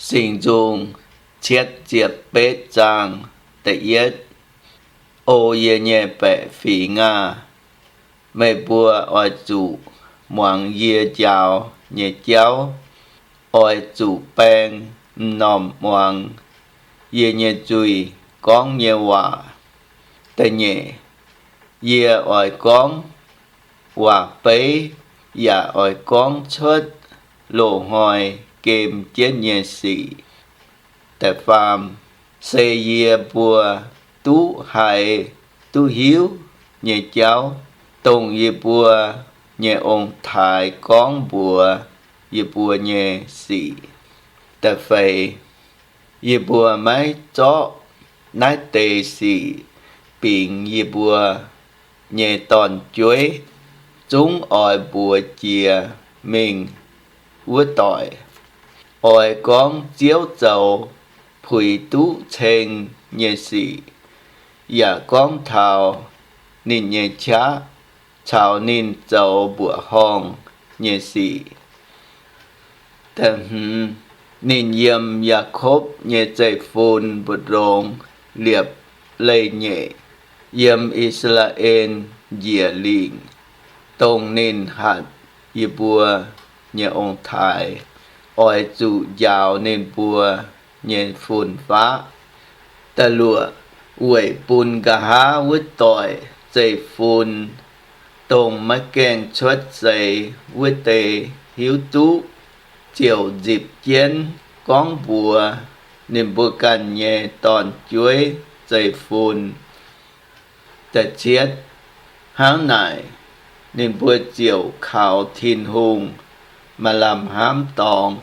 Singx Nzung cietv ziepc betv zaang da'yietv. O yie nyei baeqc fingx aah! Meih mbuo oix zuqc muangx yie njaaux nyei jauv, oix zuqc baeng m'normh muangx yie nyei nzuih gorngv nyei waac. Da'nyeic, yie oix gorngv waac-beiv yaac oix gorngv cuotv loz-hnoi gem jienv nyei sic. Da'faam, se yie mbuo duqv haiz duqv hiuv nyei jauv, dongh yie mbuo nyei ong-taaix gorngv mbuox yie mbuo nyei sic. Da'feix, yie mbuo maiv zorqv naaiv deix sic bingx yie mbuo nyei dorn-jueiv, zungv oix mbuox jiex mingh wuov doic. Oix gorngv Ziouv zoux puix duqv ceng nyei sic, yaac gorngv taux ninh nyei qaqv caux ninh zoux mbuoqc horngh nyei sic. Da'hmz, ninh yiem Yaakopv nyei zeiv-fun mbu'ndongx liepc leih-nyeic, yiem I^saa^laa^en njiec lingc, dongh ninh hatc yie mbuo nyei ong-taaix, oix zuqc njaaux ninh mbuo nyei fun-faqv. Da'luoqc, weic bun nqa'haav wuov doic zeiv-fun, dongh maiv gaengh cuotv seix wuov deix hiuv duqv, ziouc nzipc jienv gorngv mbuox ninh mbuo ganh nyei dorn-jueiv zeiv-fun. Da'cietv, hnangv naaic ninh mbuo ziouc kaux Tin-Hungh maaih lamh hnamv dorngx,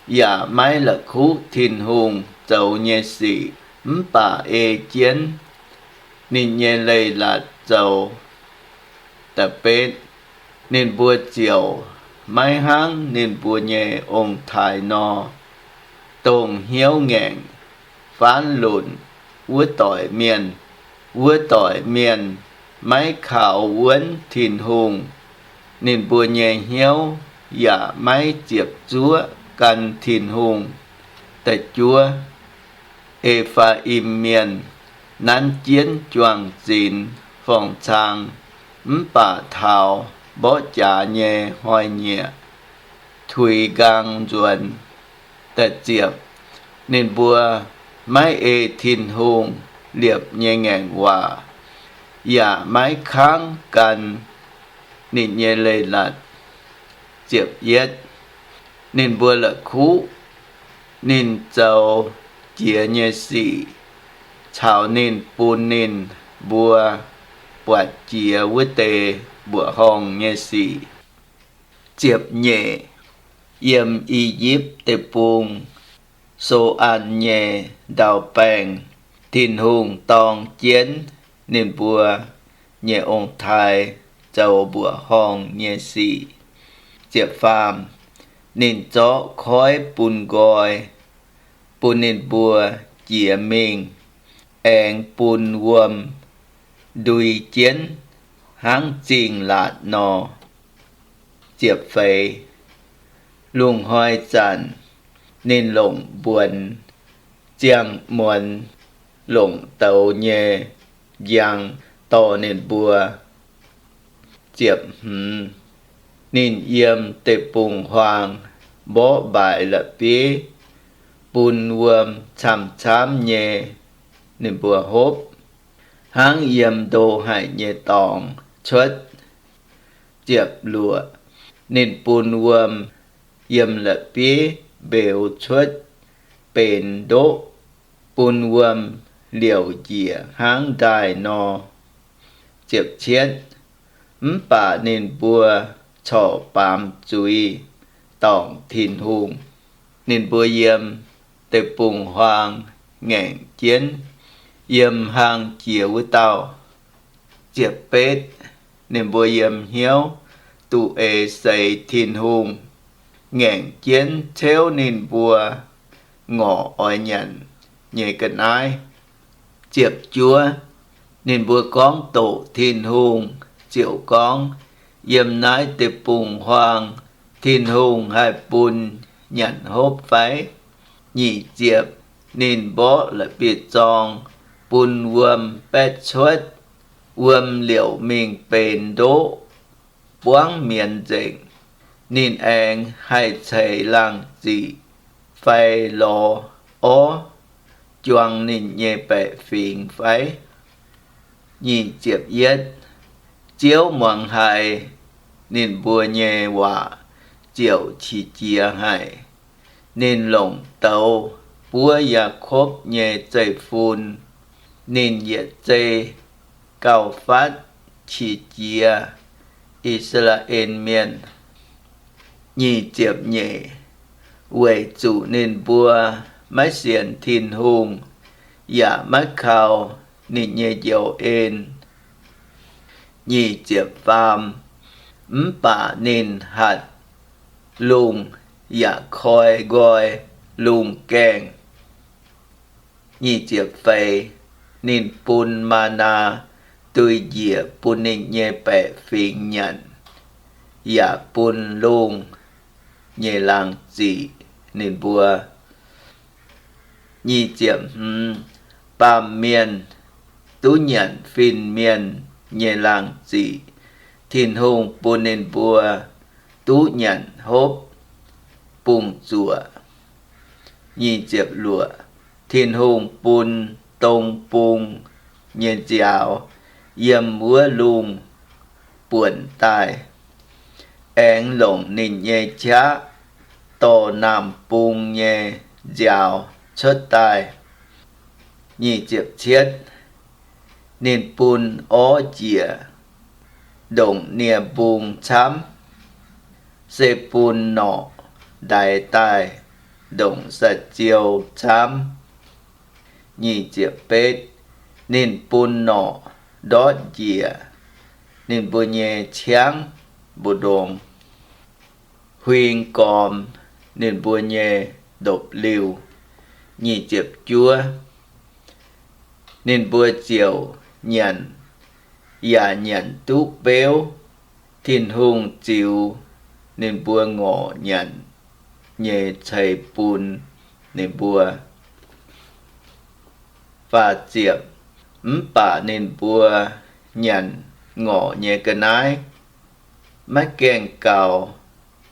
yaac maiv la'kuqv Tin-Hungh zoux nyei sic, mv baac ei jienv ninh nyei leiz-latc zoux. Da'betv, ninh mbuo ziouc maiv hnangv ninh mbuo nyei ong-taaix nor, dongh hnyouv ngaengc faanv lunc wuov doic mienh. Wuov doic mienh maiv kaux wuonv Tin-Hungh, ninh mbuo nyei hnyouv yaac maiv ziepc zuoqv gan Tin-Hungh. Da'juov, E^faa^im Mienh nanv jienv juang-zinx forng-cang, mv baac taux mborqv jaax nyei hnoi-nyieqc tuix nqaang nzuonx. Da'ziepc, ninh mbuo maiv ei Tin-Hungh liepc nyei ngaengc waac, yaac maiv kangv gan ninh nyei leiz-latc. Ziepc yietv, ninh mbuo la'kuqv ninh zoux jiex nyei sic caux ninh bun ninh mbuo buatc jiex wuov deix mbuoqc horngh nyei sic. Ziepc nyeic, yiem I^yipv Deic-Bung, So^an nyei ndau-baengh, Tin-Hungh dorng jienv ninh mbuo nyei ong-taaix zoux mbuoqc horngh nyei sic. Ziepc faam, ninh zorqv koiv bun nqoi, bun ninh mbuo jiex mingh, aengx bun wuom ndui jienv hnangv zingh laatc nor. Ziepc feix, lungh hnoi zanc ninh longc mbuonx ziangh muonz longc douz nyei njang dorh ninh mbuo. Ziepc hmz, ninh yiem deic-bung-huaang mborqv mbaaix la'bieiv, bun wuom camv-camv nyei ninh mbuo hopv, hnangv yiem ndo haic nyei dorngx cuotv. Ziepc luoqc, ninh bun wuom yiem la'bieiv mbeux cuotv benx ndoqv, bun wuom liouc njiec hnangv ndaaih nor. Ziepc cietv, mv baac ninh mbuo corc baamz zuiz dorngc Tin-Hungh. Ninh mbuo yiem deic-bung-huaang ngaengc jienv, yiem hlang jiex wuov dauh. Ziepc betv, ninh mbuo yiem hnyouv duqv eix seix Tin-Hungh, ngaengc jienv ceuv ninh mbuo ngorc oix nyanc nyei ga'naaiv. Ziepc juov, ninh mbuo gorngv doqc Tin-Hungh ziouc gorngv, Yiem naaiv deic-bung-huaang Tin-Hungh haih bun nyanc hopv fai? Nyic ziepc, ninh mborqv la'bieiv-zorng bun wuom baeqv cuotv. Wuom liouc mingh benx ndoqv, buangv mienz nzengc. Ninh aengx haih ceix laangh ziqc fai lorz orv juang ninh nyei baeqc fingx fai? Nyic ziepc yietv, Ziouv muangx haiz ninh mbuo nyei waac ziouc qiex jiez haic. Ninh longc douz buov Yaakopv nyei zeiv-fun. Ninh yietc zei gauh fatv qiex jiez I^saa^laa^en Mienh. Nyic ziepc nyeic, weic zuqc ninh mbuo maiv sienx Tin-Hungh yaac maiv kaux ninh nyei njoux en. Nyic ziepc faam, mv baac ninh hatc lungh yaac koi nqoi lungh gaengh. Nyic ziepc feix, ninh bun maa^naa dui njiec bun ninh nyei baeqc fingx nyanc, yaac bun lungh nyei laangh ziqc ninh mbuo. Nyic ziepc hmz, baamh mienh duqv nyanc fin-mienh nyei laangh ziqc. Tin-Hungh bun ninh mbuo duqv nyanc hopv bungx-zuoqc. Nyic ziepc luoqc, Tin-Hungh bun dong bung nyei nziaaux yiem wuov lungh buonc daaih, aengx longc ninh nyei qaqv dorh naamh bung nyei nziaaux cuotv daaih. Nyic ziepc cietv, ninh bun orv njiec ndongc nie-mbung camv, se bun norqc ndaix daaih ndongc sai-ziou camv. Nyic ziepc betv, ninh bun norqc ndortv njiec ninh mbuo nyei ciangv mbu'ndongx, huing gormx ninh mbuo nyei ndopv-liuh. Nyic ziepc juov, ninh mbuo ziouc nyanc, yaac nyanc duqv beuv. Tin-Hungh ziux ninh mbuo ngorc nyanc nyei ceix bun ninh mbuo. Faah ziepc, mv baac ninh mbuo nyanc ngorc nyei ga'naaiv maiv gaengh gaux,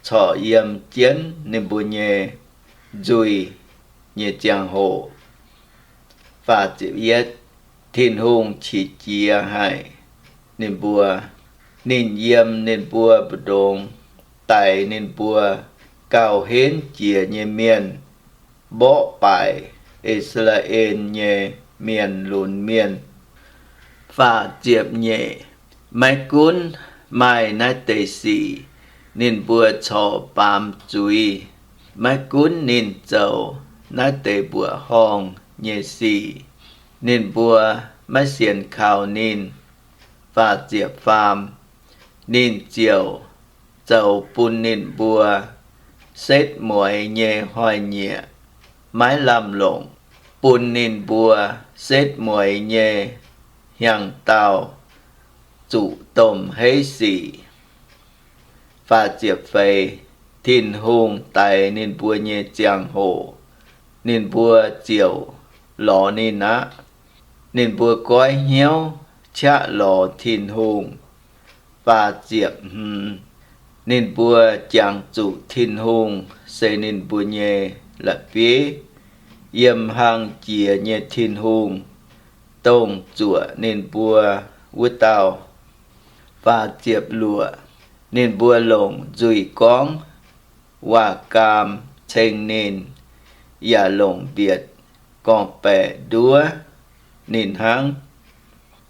corc yiem jienv ninh mbuo nyei nzuih nyei ziangh hoc. Faah ziepc yietv, Tin-Hungh qiex jiez haic ninh mbuo. Ninh yiem ninh mbuo mbu'ndongx daix ninh mbuo gauh henv jiex nyei mienh, mborqv baaic I^saa^laa^en nyei mienh lunx mienh. Faah ziepc nyeic, maiv gunv maaih naaiv deix sic, ninh mbuo corc baamz zuiz. Maiv gunv ninh zoux naaiv deix mbuoqc horngh nyei sic, ninh mbuo maiv sienx kaux ninh. Faah ziepc faam, ninh ziouc zoux bun ninh mbuo setv mueiz nyei hnoi-nyieqc maiv lamh longc, bun ninh mbuo setv mueiz nyei hiaangx dauh zuqc domh heiv sic. Faah ziepc feix, Tin-Hungh daix ninh mbuo nyei ziangh hoc, ninh mbuo ziouc lorz ninh aqv. Ninh mbuo goiv hnyouv qaqv lorz Tin-Hungh. Faah ziepc hmz, ninh mbuo jangx zuqc Tin-Hungh se ninh mbuo nyei la'bieiv, yiem hlang jiex nyei Tin-Hungh, dongh zuoqc ninh mbuo wuov dauh. Faah ziepc luoqc, ninh mbuo longc nzuih gorngv waac-gaam ceng ninh, yaac longc mbietc gorngv-baeqc nduov ninh hnangv.